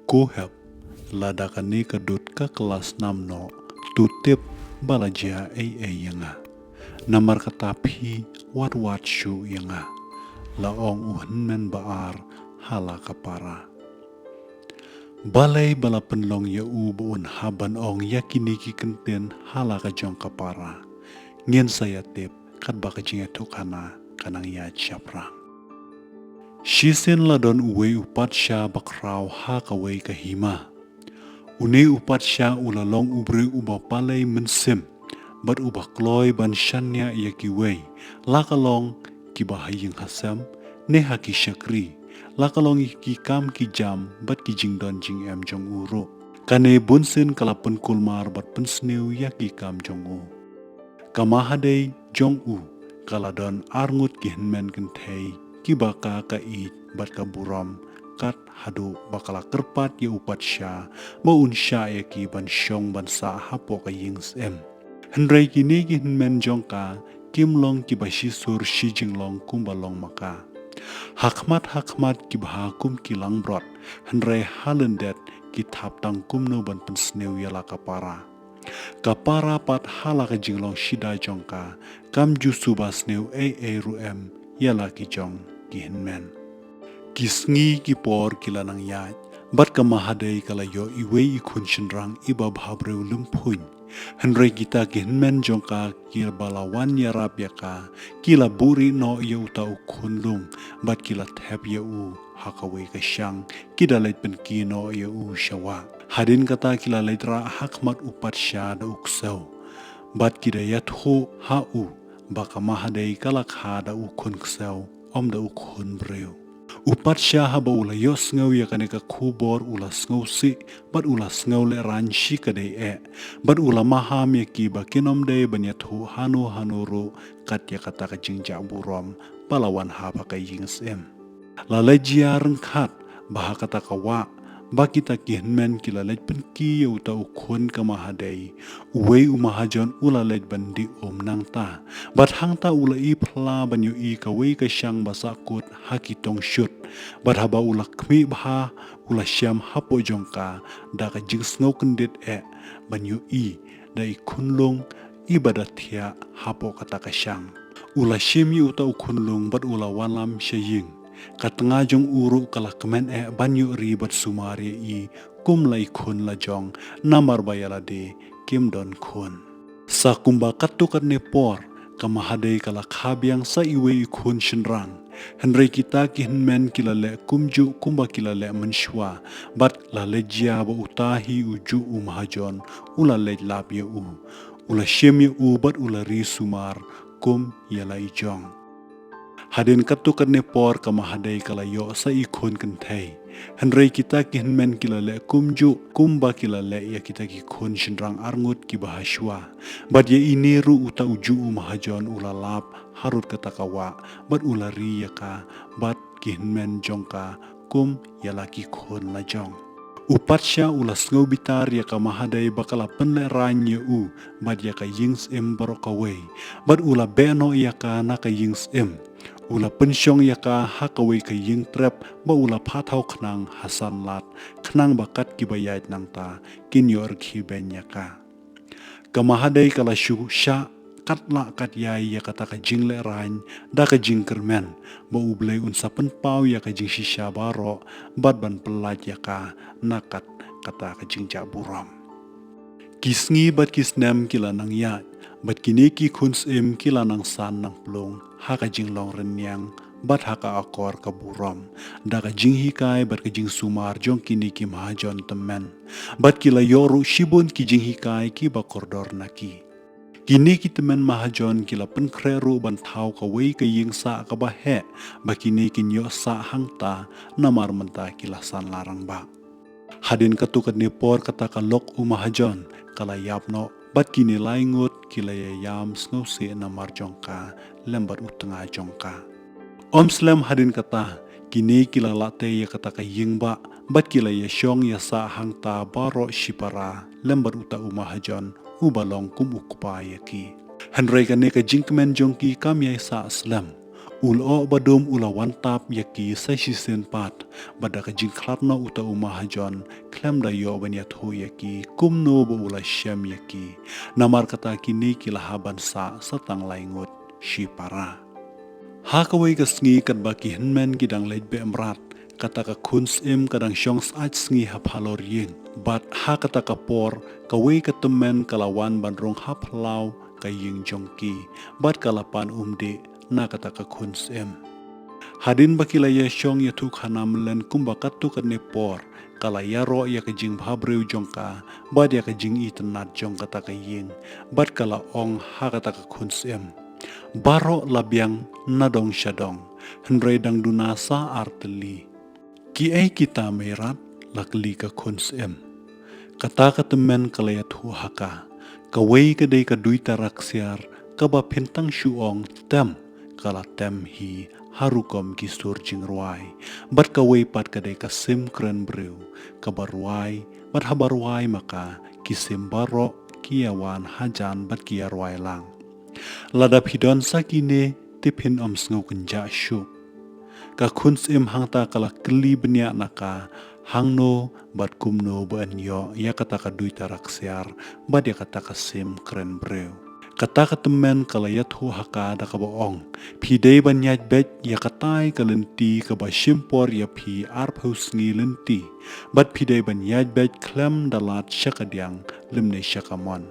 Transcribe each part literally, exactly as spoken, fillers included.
Ko hep, lada kane ka dud ka kylla snam noh, to tip ba la jia ei ei ïa nga. Namar kata phi wat wad shuh ïa nga, la ong u hynmen ba ar ha la ka para. Balei ba la pynlong ïa u ba un hap ban ong ïa kine ki kyntien ha la ka jong ka para? Ngin sa ïa tip katba ka jingïathuhkhana ka nang ïaid shaphrang. Shisien la don uwei u patsha bakhraw ha kawei ka hima. Une u patsha u la long u briew uba palei mynsiem bad uba kloi ban shaniah ïa kiwei, la ka long kiba ha ïing ha sem ne ha ki shakri, la ka long ïa ki kam ki jam bad ki jingdon jingem jong u ruh. Kane bunsien ka la pynkulmar bad pynsniew ïa ki kam jong u. Ka Mahadei jong u ka la don arngut ki hynmen kynthei kiba ka ka ïeit bad ka burom, kat haduh ba ka la kyrpad ïa u patsha ba un shah ïa ki ban shong ban sah hapoh ka ïing syiem. Hynrei kine ki hynmen jong ka kim long kiba shisur shi jinglong kumba long ma ka. Ha khmat ha khmat ki bha kum ki langbrot, hynrei ha lyndet ki thap tang kumno ban pynsniew ïa la ka para. Ka para pat ha la ka jinglong shida jong ka kam ju suba sniew ei ei ruh em ïa la ki jong ki hynmen. Ki sngi ki por ki la nang ïaid bad ka Mahadei ka la ïoh iwei i khun shynrang iba bha briew lymphuiñ. Hynrei kita ki hynmen jong ka kiba la wan ïarap ïa ka ki la buhrieh noh ïa uta u khunlung bad ki la thep ïa u ha kawei ka shang, ki da leit pynki noh ïa u sha wah. Hadien kata ki la leit rah ha khmat u patsha da u ksew bad ki da ïathuh ha u ba ka Mahadei ka la kha da u khun ksew, ym da u khun briew. U patsha haba u la ïohsngew ïa kane ka khubor u la sngewsih bad u la sngewlehraiñ shi kadei eh, bad u la maham ïa ki ba kin ym dei ban ïathuh hano hano ruh kat ïa kata ka jingjah burom ba la wan hap ha ka ïing syiem. La leit jia ryngkat ba ha kata ka wah ba kita ki hynmen ki la leit pynki ïa uta u khun ka Mahadei, uwei u mahajon u la leit ban dih um nangta. Bad hangta u la i phylla ban ïohi kawei ka shang ba sahkut ha ki tong shut. Bad haba u la khmih bha u la shem hapoh jong ka da ka jingsngew kyndit eh ban ïohi da i khunlung iba da thiah hapoh kata ka shang. U la shim ïa uta u khunlung bad u la wallam sha ïing. Ka tnga jong u ruh ka la kmen eh ban ïoh ri bad sumar ïa i kum la i khun la jong, namar ba ïa lade kim don khun. Sa kumba katto katne por ka Mahadei ka la kha biang sa iwei i khun shynrang. Hynrei kita ki hynmen ki la leh kumjuh kumba ki la leh mynshuwa, bad la leit jia ba uta hi u juh u mahajon u la leit lap ïa u. U la shim ïa u bad u la ri sumar kum ïa la i jong. Hadien katto katne por ka Mahadei ka la ïoh sa i khun kynthei. Hynrei kita ki hynmen ki la leh kumjuh kumba ki la leh ïa kita ki khun shynrang arngut kiba ha shuwa. Bad ïa ine ruh uta u juh u mahajon u la lap harud kata ka wah bad u la ri ïa ka bad ki hynmen jong ka kum ïa la ki khun la jong. U patsha u la sngew bitar ïa ka Mahadei ba ka la pynlehraiñ ïa u bad ïa ka ïing syiem baroh kawei, bad u la beh noh ïa ka na ka ïing syiem. U la pynshong ïa ka ha kawei ka ïing trep ba u la pha thaw khnang ha san lad, khnang ba kat kiba ïaid nangta kin ïoh rkhie beiñ ïa ka. Ka Mahadei ka la shu shah kat lah kat ïai ïa kata ka jinglehraiñ da ka jingkyrmen ba U Blei un sa pynpaw ïa ka jingshisha baroh bad ban pyllait ïa ka na kat kata ka jingjah burom. Ki sngi bad ki snem ki la nang ïaid, bad kine ki khun syiem ki la nang san nang plung ha ka jinglong rynïeng bad ha ka akor ka burom, da ka jinghikai bad ka jingsumar jong kine ki mahajon tymmen. Bad ki la ïoh ruh shibun ki jinghikai kiba kordor na ki. Kine ki tymmen mahajon ki la pynkhreh ruh ban thaw kawei ka ïing sah kaba heh, ba kine kin ïoh sah hangta, namar mynta ki la san la rangbah. Hadien katto katne por kata ka lok u mahajon ka la ïap noh, bad kine lai ngut ki la ïa ïam sngewsih namar jong ka lem bad u tnga jong ka. Ym slem hadien kata, kine ki la lah tei ïa kata ka ïing bah, bad ki la ïa shong ïa sah hangta baroh shipara lem bad uta u mahajon uba long kum u kpa ïa ki. Hynrei kane ka jingkmen jong ki kam ïai sah slem. U lyoh badum u la wan tap ïa ki sa shisien pat, bad da ka jingkhlad noh uta u mahajon khlem da ïoh ban ïathuh ïa ki kumno ba u la shem ïa ki. Namar kata kine ki la hap ban sah sa tang lai ngut shipara. Ha kawei ka sngi katba ki hynmen ki dang leit beh mrad, kata ka khun syiem ka dang shong syaid sngi ha phalor ïing. Bad ha kata ka por, kawei ka tymmen ka la wan ban rung ha phlaw ka ïing jong ki, bad ka la pan umdih na kata ka khun syiem. Hadien ba ki la ïashong ïathuh khana mlien kumba katto katne por, ka la ïaroh ïa ka jingbhabriew jong ka, bad ïa ka jingitynnad jong kata ka ïing, bad ka la ong ha kata ka khun syiem: "Baroh la biang na dong sha dong, hynrei dang duna sa ar tylli." "Kiei kita, Meirat?" la kylli ka khun syiem. Kata ka tymmen ka la ïathuh ha ka: "Kawei ka dei ka duitara ksiar, kaba phin tang shu ong tem, ka la tem hi ha rukom ki sur jingrwai. Bad kawei pat ka dei ka sim kren briew, kaba rwai, bad haba rwai ma ka, ki sim baroh ki ïawan hajan bad ki ïarwai lang. Lada phi don sa kine, te phin ym sngew kynjah shuh." Ka khun syiem hangta ka la kylli bniah na ka, hangno bad kumno ban ïoh ïa kata ka duitara ksiar, bad ïa kata ka sim kren briew. Kata ka tymmen ka la ïathuh ha ka da kaba ong: "Phi dei ban ïaid beit ïa katai ka lynti kaba shim por ïa phi arphew sngi lynti, bad phi dei ban ïaid beit khlem da lad sha kadiang lymne sha kamon.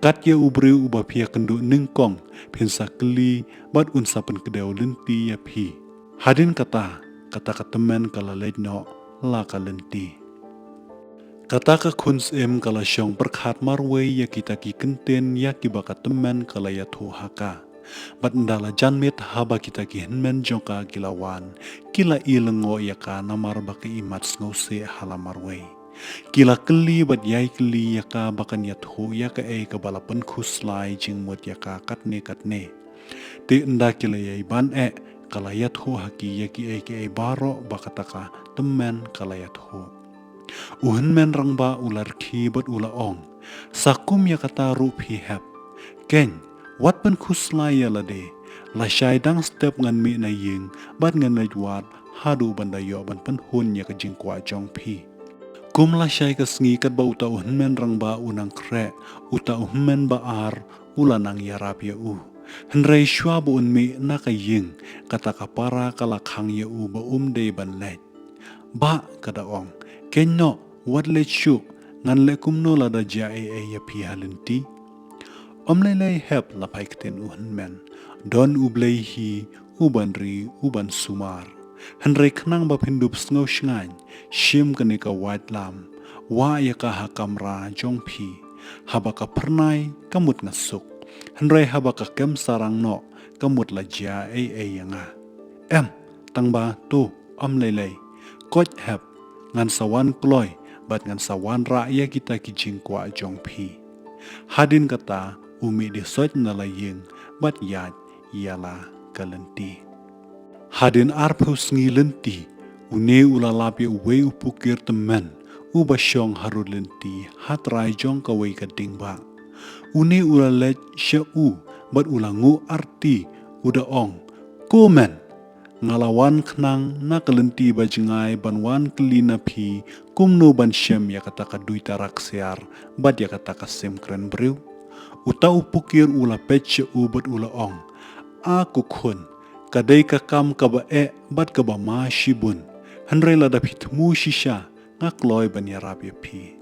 Kat ïa u briew uba phi ïakynduh nyngkong, phin sa kylli, bad un sa pynkdew lynti ïa phi." Hadien kata, kata ka tymmen ka la leit noh la ka lynti. Kata ka khun syiem ka la shong pyrkhat marwei ïa kita ki kyntien ïa kiba ka tymmen ka la ïathuh ha ka. Bad ynda la jan miet haba kita ki hynmen jong ka ki la wan, ki la i lyngngoh ïa ka namar ba ka imat sngewsih ha la marwei. Ki la kylli bad ïai kylli ïa ka ba kan ïathuh ïa kaei kaba la pynkhuslai jingmut ïa ka katne katne. Te ynda ki la ïai ban eh, ka la ïathuh ha ki ïa kiei kiei baroh ba kata ka tymmen ka la ïathuh. U hynmen rangbah u la rkhie bad u la ong: "Sa kum ïa kata ruh phi hep? Keiñ, wat pynkhuslai ïa lade. Lashai dang step ngan mih na ïing, bad ngan leit wad haduh ban da ïoh ban pynhun ïa ka jingkwah jong phi." Kum lashai ka sngi katba uta u hynmen rangbah u nang khreh, uta u hynmen ba ar u la nang ïarap ïa u. Hynrei shuwa ba un mih na ka ïing, kata ka para ka la khang ïa u ba um dei ban leit. "Bah," ka da ong, "keiñ noh, wat leit shuh, ngan leh kumno lada jia ei ei ïa phi ha lynti?" "Ym lei lei hep," la phai ktien u hynmen. "Don U Blei hi, u ban ri, u ban sumar. Hynrei khnang ba phin dup sngew shngaiñ, shim kane ka waitlam, wah ïa ka ha kamra jong phi. Haba ka phyrnai, ka mut nga suk. Hynrei haba ka kem sarang noh, ka mut la jia ei ei ïa nga. Em, tang ba to, ym lei lei. Koit hep, ngan sa wan kloi, bad ngan sa wanrah ïa kita ki jingkwah jong phi." Hadien kata, u mih die soit na la ïing, bad ïaid ïa la ka lynti. Hadien arphew sngi lynti, une u la lap ïa uwei u pukir tymmen, uba shong harud lynti, ha trai jong kawei ka diengbah. Une u la leit sha u, bad u la nguh arti, u da ong: "Ko men, nga la wan khnang na ka lynti ba jngai ban wan kylli na phi kumno ban shem ïa kata ka duitara ksiar, bad ïa kata ka sim kren briew." Uta u pukir u la peit sha u bad u la ong: "A ko khun, ka dei ka kam kaba eh bad kaba ma shibun. Hynrei lada phi thmu shisha, nga kloi ban ïarap ïa phi."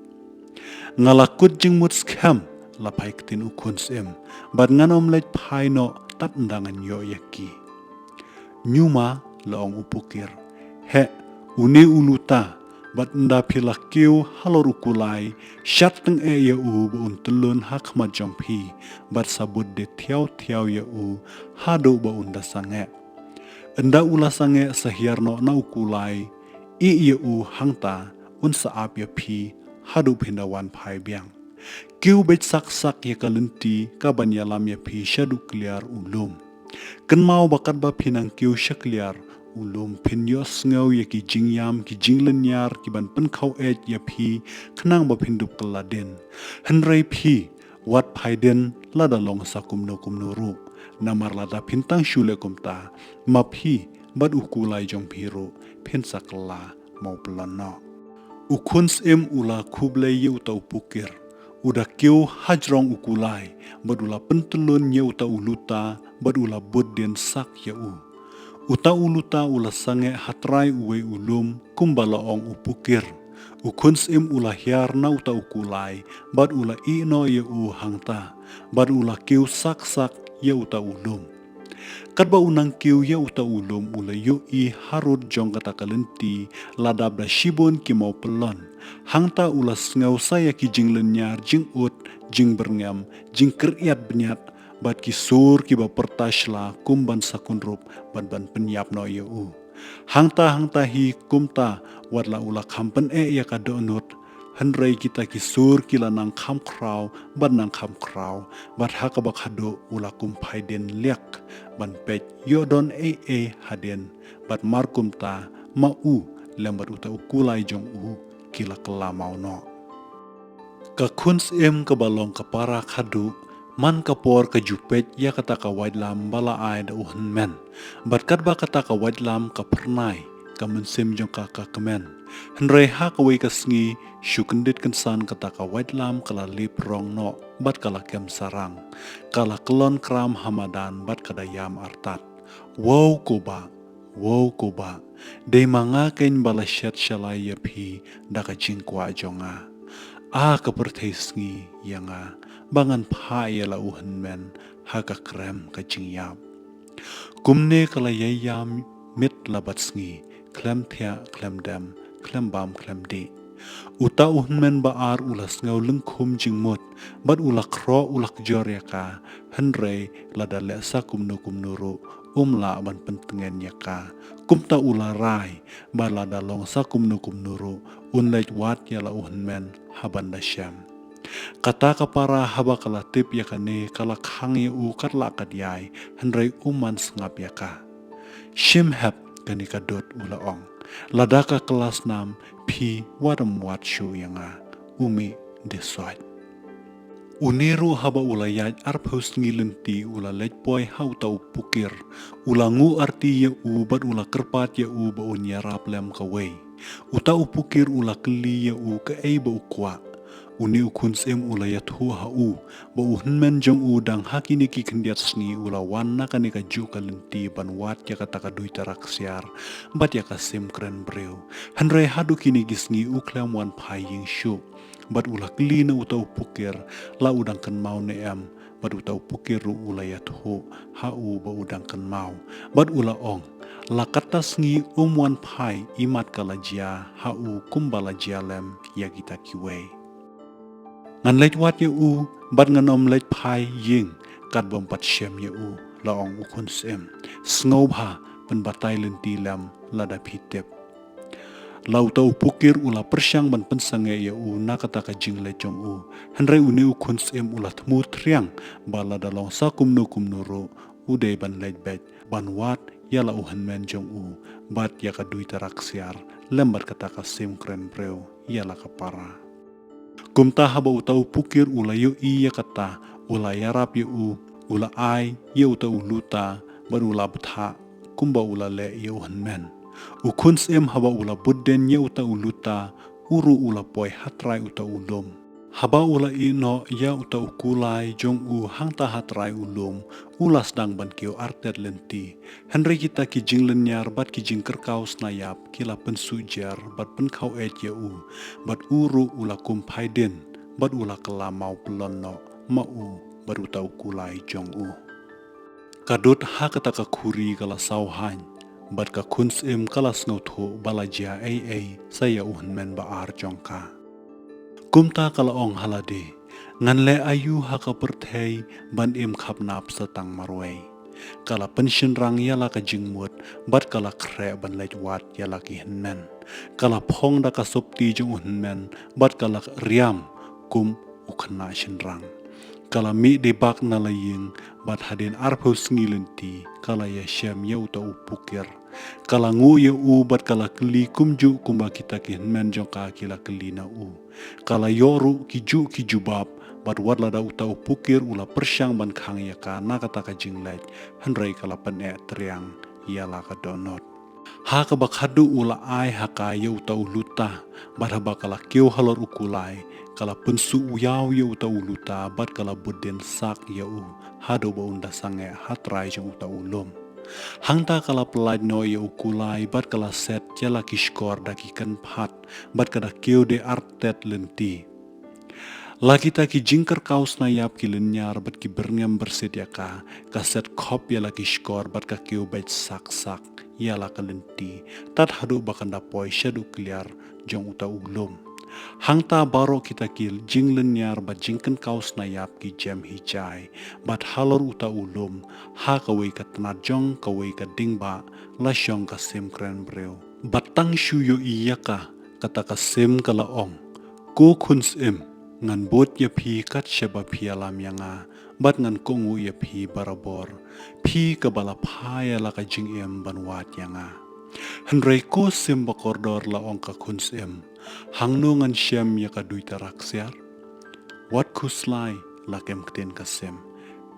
"Nga la kut jingmut skhem," la phai ktien u khun syiem, "bad ngan ym leit phai noh tad ynda ngan ïoh ïa ki." "Ñiuma," la ong u pukir, "heh, une u luta, bad ynda phi la kiew halor u kulai, shat tyngeh ïa u ba un tyllun ha khmat jong phi, bad sa bud die thiaw thiaw ïa u, haduh ba un da sangeh. Ynda u la sangeh sa hiar noh na u kulai, ih ïa u hangta, un sa ap ïa phi, haduh phin da wan phai biang. Kiew beit sak sak ïa ka lynti, kaban ïalam ïa phi shaduh kliar u lum. Kynmaw ba katba phi nang kiew sha kliar u lum, phin ïohsngew ïa ki jingïam, ki jinglynñiar, ki ban pynkhaw eit ïa phi, khnang ba phin dup kylla dien. Hynrei phi, wat phai dien, lada long sa kumno kumno ruh. Namar lada phin tang shu leh kumta, ma phi bad u kulai jong phi ruh phin sa kylla mawpyllun noh. U khun syiem u la khublei ïa uta u pukir, u da kiew hajrong u kulai, bad u la pyntyllun ïa uta u luta, bad u la bud dien sak ïa u. Uta u luta u la sangeh ha trai uwei u lum, kumba la ong u pukir. U khun syiem u la hiar na uta u kulai, bad u la ïeh noh ïa u hangta, bad u la kiew sak sak ïa uta u lum. Katba u nang kiew ïa uta u lum u la ïohi harud jong kata ka lynti, la dap da shibun ki mawpyllun. Hangta u la sngew sa ïa ki jinglynñiar, jingud, jingbyrngem, jingkyrïat bniat, bad ki sur kiba pyrta shla kum ban sa kunrup, bad ban pynïap noh ïa u. Hangta hangta hi kumta, wat la u la kham pyneh ïa ka dohnud, hynrei kita ki sur ki la nang kham khraw, bad nang kham khraw, bad ha kaba khadduh u la kum phai dien liak, ban peit ïoh don ei ei hadien, bad mar kumta, ma u, lem bad uta u kulai jong u, ki la kylla maw noh. Ka khun syiem kaba long ka para khadduh, man ka por ka ju peit ïa kata ka waitlam ba la ai da u hynmen. Bad katba kata ka waitlam ka phyrnai, ka mynsiem jong ka ka kmen. Hynrei ha kawei ka sngi, shu kyndit kynsan kata ka waitlam ka la lip rong noh, bad ka la kem sarang. Ka la kyllon kram ha madan bad ka da ïam artat. Wow ko bah, wow ko bah, dei ma nga keiñ ba la shet shalai ïa phi da ka jingkwah jong nga. A ka pyrthei sngi ïa nga, ba ngan phah ïa la u hynmen ha ka krem ka jingïap. Kumne ka la ïai ïam miet la bad sngi, khlem thiah, khlem dem, khlem bam, khlem dih. Uta u hynmen ba ar u la sngew lyngkhum jingmut, bad u la khroh u la kjor ïa ka, hynrei lada leh sa kumno kumno ruh, um lah ban pyntngen ïa ka. Kumta u la rai, bad lada long sa kumno kumno ruh, un leit wad ïa la u hynmen, ha ban da shem. Kata ka para haba ka la tip ïa kane ka la khang ïa u katba la kat ïai, hynrei um man sngap ïa ka. Shim hep kane ka dud u la ong. Lada ka kylla snam phi wat ym wad shuh ïa nga. U mih dih soit. Une ruh haba u la ïaid arphew sngi lynti u la leit poi ha uta u pukir. U la nguh arti ïa u bad u la kyrpad ïa u ba un ïarap lem kawei. Uta u pukir u la kylli ïa u kaei ba u kwah. Une u khun syiem u la ïathuh ha u, ba u hynmen jong u dang ha kine ki khyndiat sngi u la wan na kane ka juh ka lynti ban wad ïa kata ka duitara ksiar, bad ïa ka sim kren briew. Hynrei haduh kine ki sngi u khlem wan phai ïing shuh. Bad u la kylli na uta u pukir, la u dang kynmaw ne em, bad uta u pukir ruh u la ïathuh ha u ba u dang kynmaw. Bad u la ong, la katta sngi um wan phai imat ka la jia ha u kumba la jia lem ïa kita kiwei. Ngan leit wad ïa u, bad ngan ym leit phai ïing, katba ym pat shem ïa u, la ong u khun syiem. Sngewbha, pynbatai lynti lem, lada phi tip. La uta u pukir u la pyrshang ban pynsangeh ïa u na kata ka jingleit jong u. Hynrei une u khun syiem u la thmu thriang ba lada long sa kumno kumno ruh u dei ban leit beit ban wad ïa la u hynmen jong u bad ïa ka duitara ksiar lem bad kata ka sim kren briew ïa la ka para. Kumta haba uta u pukir u la ïohi ïa kata, u la ïarap ïa u, u la ai ïa uta u luta, bad u la bthah, kumba u la leh ïa u hynmen. U khun syiem haba u la bud dien ïa uta u luta, u ruh u la poi ha trai uta u lum. Haba u la ïeh noh ïa uta u kulai jong u hangta ha trai u lum, u la sdang ban kiew artet lynti. Hynrei kita ki jinglynñiar bad ki jingkyrkhu snaiap ki la pynsuhjer bad pynkhaw eit ïa u, bad u ruh u la kum phai dien, bad u la kylla maw pyllun noh, ma u, bad uta u kulai jong u. Ka dud ha kata ka khuri ka la saw haiñ, bad ka khun syiem ka la sngewthuh ba la jia ei ei sa ïa u hynmen ba ar jong ka. Kumta ka la ong ha lade, ngan leh aïu ha ka pyrthei ban im khapnap sa tang marwei. Ka la pynshynrang ïa la ka jingmut, bad ka la khreh ban leit wad ïa la ki hynmen. Ka la phong da ka sopti jong u hynmen, bad ka la riam kum u khynnah shynrang. Ka la mih dei bak na la ïing, bad hadien arphew sngi lynti, ka la ïashem ïa uta u pukir. Ka la nguh ïa u, bad ka la kylli kumjuh kumba kita ki hynmen jong ka ki la kylli na u. Ka la ïoh ruh ki juh ki jubab, bad wat lada uta u pukir u la pyrshang ban khang ïa ka na kata ka jingleit, hynrei ka la pyneh triang ïa la ka dohnud. Ha kaba khadduh u la ai ha ka ïa uta u luta, bad haba ka la kiew halor u kulai, ka la pynsuh ïaw ïa uta u luta, bad ka la bud dien sak ïa u, haduh ba un da sangeh ha trai jong uta u lum. Hangta ka la pyllait noh ïa u kulai, bad ka la set ïa la ki shkor da ki kynphad, bad ka da kiew dei artet lynti. La kita ki jingkyrkhu sngewbha ki lynñiar bad ki byrngem byrsit ïa ka, ka set khop ïa la ki shkor bad ka kiew beit sak sak ïa la ka lynti, tad haduh ba kan da poi shaduh kliar jong uta u lum. Hangta baroh kita ki jinglynñiar bad jingkyrkhu sngewbha ki jem hi jai, bad halor uta u lum, ha kawei ka tnat jong kawei ka dieng ba, la shong ka sim kren briew. Bad tang shu ïohi ïa ka, kata ka sim ka la ong. Ko khun syiem, ngan bud ïa phi kat shaba phi ïalam ïa nga, bad ngan kohnguh ïa phi barabor. Phi kaba la pha ïa la ka jingim ban wad ïa nga. Hynrei ko sim bakordor, la ong ka khun syiem. Hangno ngan shem ïa ka duitara ksiar? Wat khuslai, la kem ktien ka sim.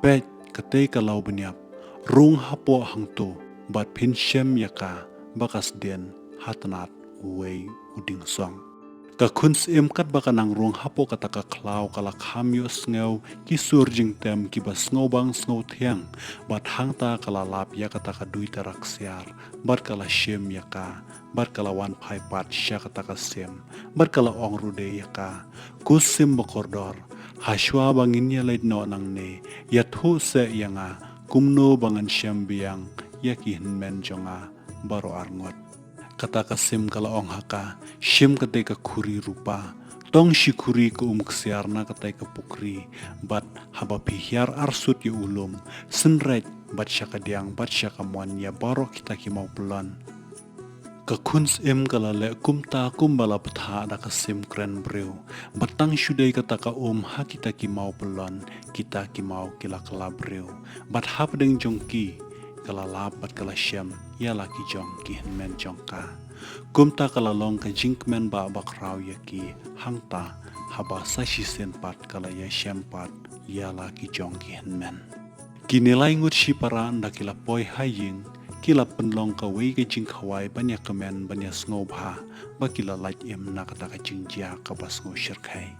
Peit, katei ka law bniap. Rung hapoh hangto, bad phin shem ïa ka, ba ka sdien, ha tnat, uwei, u dieng song. Ka khun syiem katba ka nang rung hapoh kata ka khlaw ka la kham ïohsngew, ki sur jingtem kiba sngewbang sngewthiang, bad hangta ka la lap ïa kata ka duitara ksiar, bad ka la shem ïa ka, bad ka la wan phai pat sha kata ka sim, bad ka la ong ruh de ïa ka, ko sim bakordor, ha shuwa ba ngin ïaleit noh nangne, ïathuh seh ïa nga, kumno ba ngan shem biang, ïa ki hynmen jong nga, baroh arngut. Kata ka sim ka la ong ha ka, shim katei ka khuri rupa, tong shi khuri ka um ksiar na katei ka pukri, bad haba phi hiar arsut ïa u lum, synreit, bad sha ka diang, bad sha ka mon ïa baroh kita ki mawpyllun. Ka khun syiem ka la leh kumta kumba la bthah da ka sim kren briew. Bad tang shu dei kata ka um ha kita ki mawpyllun, kita ki maw ki la kylla briew. Bad hapdeng jong ki, ka la lap bad ka la shem, ïa la ki jong ki hynmen jong ka. Kumta ka la long ka jingkmen ba bakhraw ïa ki, hangta, haba sa shisien pat ka la ïashem pat, ïa la ki jong ki hynmen. Kine lai ngut shipara ynda ki la poi ha ïing, ki la pynlong kawei ka jingkhawai ban ïakmen ban ïasngewbha, ba ki la lait im na kata ka jingjia kaba sngewshyrkhei.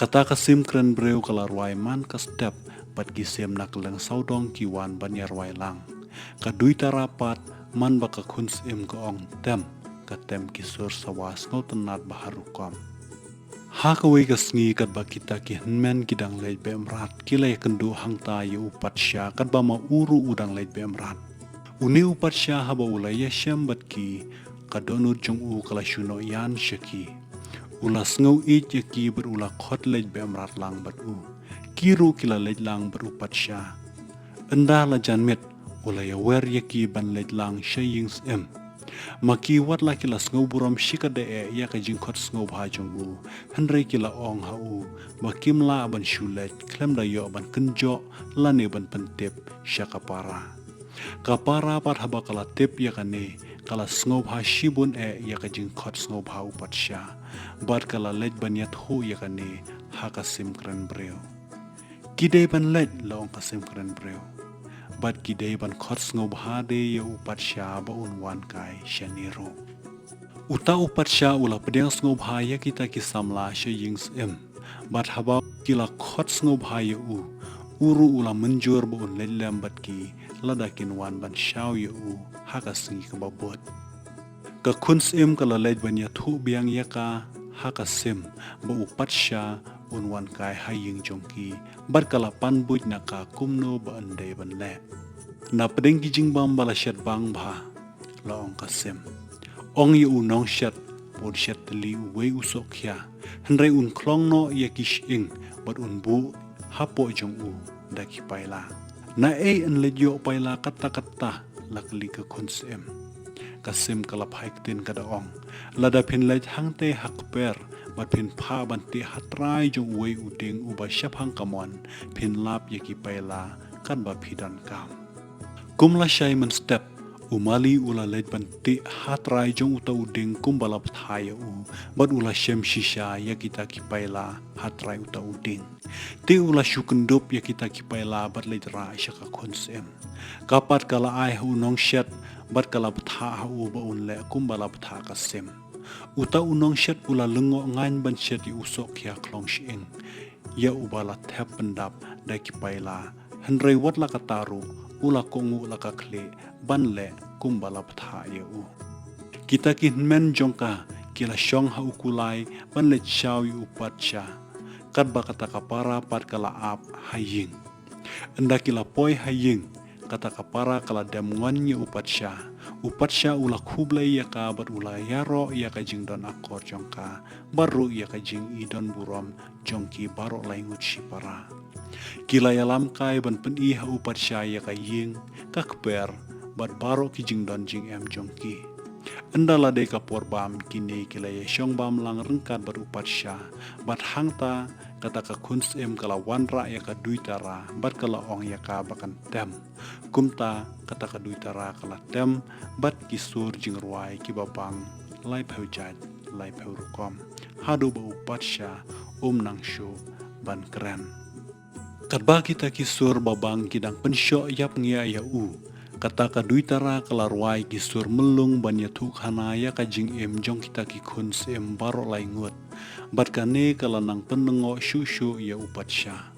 Kata ka sim kren briew ka la rwai man ka step, bad ki sim na kylleng sawdong ki wan ban ïarwai lang. Ka duitara pat, man ba ka khun syiem ka ong tem, ka tem ki sur sawa sngewtynnat bha rukom. Ha kawei ka sngi katba kita ki hynmen ki dang leit beh mrad, ki la ïakynduh hangta ïa u patsha katba ma u ruh u dang leit beh mrad. Une u patsha haba u la ïashem bad ki, ka dohnud jong u ka la shu noh ïan sha ki. U la sngew ïeit ïa ki bad u la khot leit beh mrad lang bad u. Ki ruh ki la leit lang bad u patsha. Ynda la jan miet, u la ïawer ïa ki ban leit lang sha ïing syiem. Ma ki wat la ki la sngewburom shikatdei eh ïa ka jingkhot sngewbha jong u, hynrei ki la ong ha u, ba kim lah ban shu leit, khlem da ïoh ban kynjoh, lane ban pyntip, sha ka para. Ka para pat haba ka la tip ïa kane, ka la sngewbha shibun eh ïa ka jingkhot sngewbha u patsha. Bad ka la leit ban ïathuh ïa kane, ha ka sim kren briew. Ki dei ban leit la ong ka sim kren briew. Bad ki dei ban khot sngewbha de ïa u patsha ba un wan kai shane ruh. Uta u patsha u la pdiang sngewbha ïa kita ki samla sha ïing syiem. Bad haba ki la khot sngewbha ïa u. U ruh u la mynjur ba un leit lem bad ki lada kin wan ban shaw ïa u ha ka sngi kaba bud. Ka khun syiem ka la leit ban ïathuh biang ïa ka ha ka sim ba u patsha un wan kai ha ïing jong ki bad ka la pan buit na ka kumno ba yn dei ban leh. Na pdeng ki jingbam ba la shet bang bha la ong ka sim. Ong ïa u nongshet ba un shet tylli uwei u sohkhia hynrei un khlong noh ïa ki shyieng bad un buh hapoh jong u da ki paila. Na ei yn leit ïoh paila katta katta la kylli ka khun syiem. Ka sim ka la phai ktien ka da ong. Lada phin leit hangtei ha kper Bad phin phah ban teh ha trai jong uwei u dieng uba shaphang kamon, phin lap ïa ki paila katba phi donkam. Kum lashai mynstep, u mali u la leit ban teh ha trai jong uta u dieng kumba la bthah ïa u, bad u la shem shisha ïa kita ki paila ha trai uta u dieng. Te u la shu kyndup ïa kita ki paila bad leit rah sha ka khun syiem. Ka pat ka la ai ha u nongshet, bad ka la bthah ha u ba un leh kumba la bthah ka sim. Uta u nongshet u la lyngngoh ngaiñ ban shet ïa u sohkhia khlong shyieng, ïa uba la thep pyndap da ki paila. Hynrei wat la katta ruh, u la kohnguh la ka khlieh ban leh kumba la bthah ïa u. Kita ki hynmen jong ka ki la shong ha u kulai ban leit shaw ïa u patsha, katba kata ka para pat ka la ap ha ïing. Ynda ki la poi ha ïing, kata ka para ka la dem ngon ïa u patsha. U patsha u la khublei ïa ka bad u la ïaroh ïa ka jingdon akor jong ka, bad ruh ïa ka jingïadon burom jong ki baroh lai ngut shipara. Ki la ïalam kai ban pyni ha u patsha ïa ka ïing, ka kper, bad baroh ki jingdon jingem jong ki. Ynda la dei ka por bam, kine ki la ïashong bam lang ryngkat bad u patsha, bad hangta kata ka khun syiem ka la wanrah ïa ka duitara, bad ka la ong ïa ka ba kan tem. Kumta kata ka duitara ka la tem bad ki sur jingrwai kiba bang laiphew jait, laiphew rukom, haduh ba u patsha um nang shuh ban kren. Katba kita ki sur ba bang ki dang pynshoh ïap ngiah ïa u, kata ka duitara ka la rwai ki sur myllung ban ïathuhkhana ïa ka jingim jong kita ki khun syiem baroh lai ngut. Bad kane ka la nang pynlyngngoh shuh shuh ïa u patsha.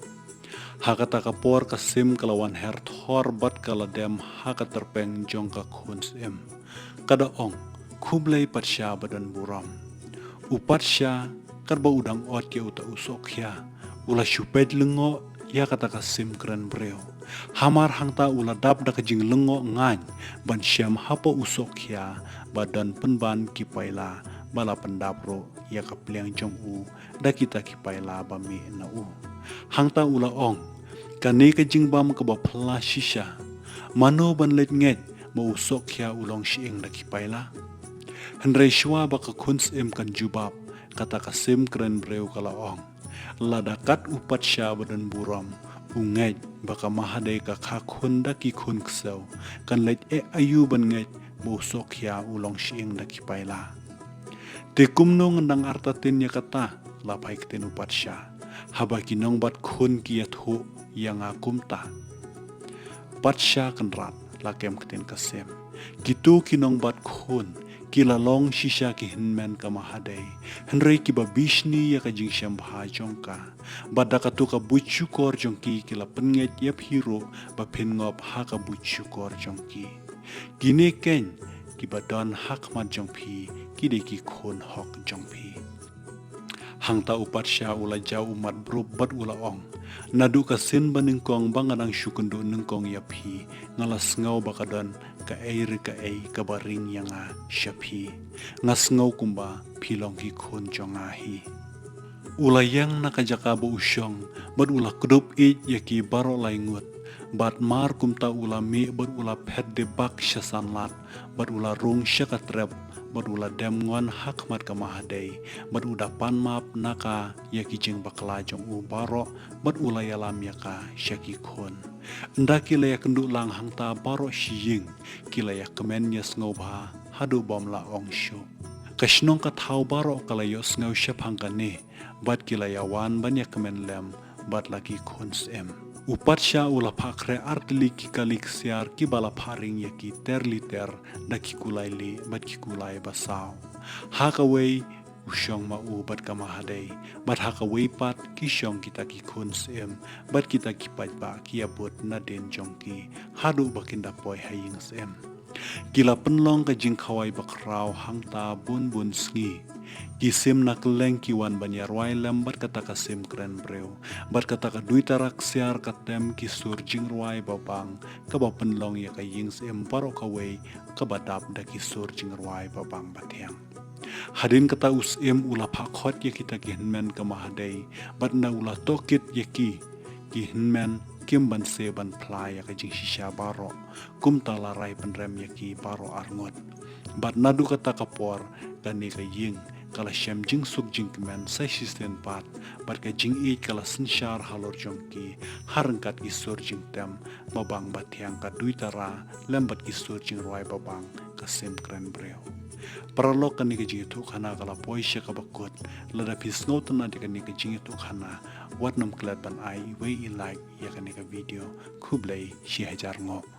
Ha kata ka por ka sim ka la wan her thor bad ka la dem ha ka tyrpeng jong ka khun syiem. Ka da ong, "Khublei patsha ba don burom." U patsha, katba u dang ot ïa uta u sohkhia, u la shu peit lyngngoh ïa kata ka sim kren briew. Hamar hangta u la dap da ka jinglyngngoh ngaiñ ban shem hapoh u sohkhia ba don pynban ki paila, ba la pyndap ruh ïa ka pliang jong u da kita ki paila ba mih na u. Hangta u la ong, "Kane ka jingbam kaba phylla shisha. Mano ban leit ngeit ba u sohkhia u long shyieng da ki paila?" Hynrei shuwa ba ka khun syiem kan jubab, kata ka sim kren briew ka la ong, "Lada kat u patsha ba don burom u ngeit ba ka Mahadei ka kha khun da ki khun ksew, kan leit eh aïu ban ngeit ba u sohkhia u long shyieng da ki paila?" "Te kumno ngan dang artatien ïa kata?" la phai ktien u patsha. "Haba ki nongbat khun ki ïathuh ïa nga kumta." "Patsha kynrad," la kem ktien ka sim. "Kito ki nongbat khun ki la long shisha ki hynmen ka Mahadei, hynrei kiba bishni ïa ka jingshem bha jong ka. Bad da kato ka buit shukor jong ki, ki la pynngeit ïa phi ruh ba phin ngop ha ka buit shukor jong ki. Kine keiñ kiba don ha khmat jong phi, ki dei ki khun hok jong phi." Hangta u patsha u la jaw u mat brup bad u la ong, "Naduh ka sien ba nyngkong ba nga dang shu kynduh nyngkong ïa phi, nga la sngew ba ka don kaei re kaei kaba ring ïa nga sha phi. Nga sngew kumba phi long ki khun jong nga hi." U la ïeng na ka jaka ba u shong, bad u la kdup ïeit ïa ki baroh lai ngut. Bad mar kumta u la mih bad u la phet dibak sha sanlad, bad u la rung sha ka trep, bad u la dem ngon ha khmat ka Mahadei, bad u da pan map na ka ïa ki jingbakla jong u baroh, bad u la ïalam ïa ka sha ki khun. Ynda ki la ïakynduh lang hangta baroh shi ïing, ki la ïakmen ïasngewbha haduh bym la ong shuh. Ka shnong ka thaw baroh ka la ïohsngew shaphang kane, bad ki la ïawan ban ïakmen lem bad la ki khun syiem. U patsha u la phah khreh artylli ki kali ksiar kiba la phah ring ïa ki ter liter da ki kulai lieh bad ki kulai basaw. Ha kawei u shong ma u bad ka Mahadei, bad ha kawei pat ki shong kita ki khun syiem bad kita ki paidbah ki ïabud nadien jong ki, haduh ba kin da poi ha ïing syiem. Ki la pynlong ka jingkhawai bakhraw hangta bun bun sngi. Ki sim na kylleng ki wan ban ïarwai lem bad kata ka sim kren briew, bad kata ka duitara ksiar ka tem ki sur jingrwai babang, kaba pynlong ïa ka ïing syiem baroh kawei kaba dap da ki sur jingrwai babang bathiang. Hadien kata u syiem u la phah khot ïa kita ki hynmen ka Mahadei, bad ynda u la tohkit ïa ki, ki hynmen kim banse ban phla ïa ka jingshisha baroh. Kumta la rai pynrem ïa ki baroh arngut. Bad naduh kata ka por, kane ka ïing ka la shem jingsuk jingkmen sa shisien pat, bad ka jingïeit ka la synshar halor jong ki, ha ryngkat ki sur jingtem babang bathiang ka Duitara, lem bad ki sur jingrwai babang ka Sim Kren Briew. Paralok, kane ka jingïathuhkhana ka la poi sha kaba kut. Lada phi sngewtynnad ïa kane ka jingïathuhkhana, wat nym klet ban ai iwei i like ïa kane ka video. Khublei shihajar nguh.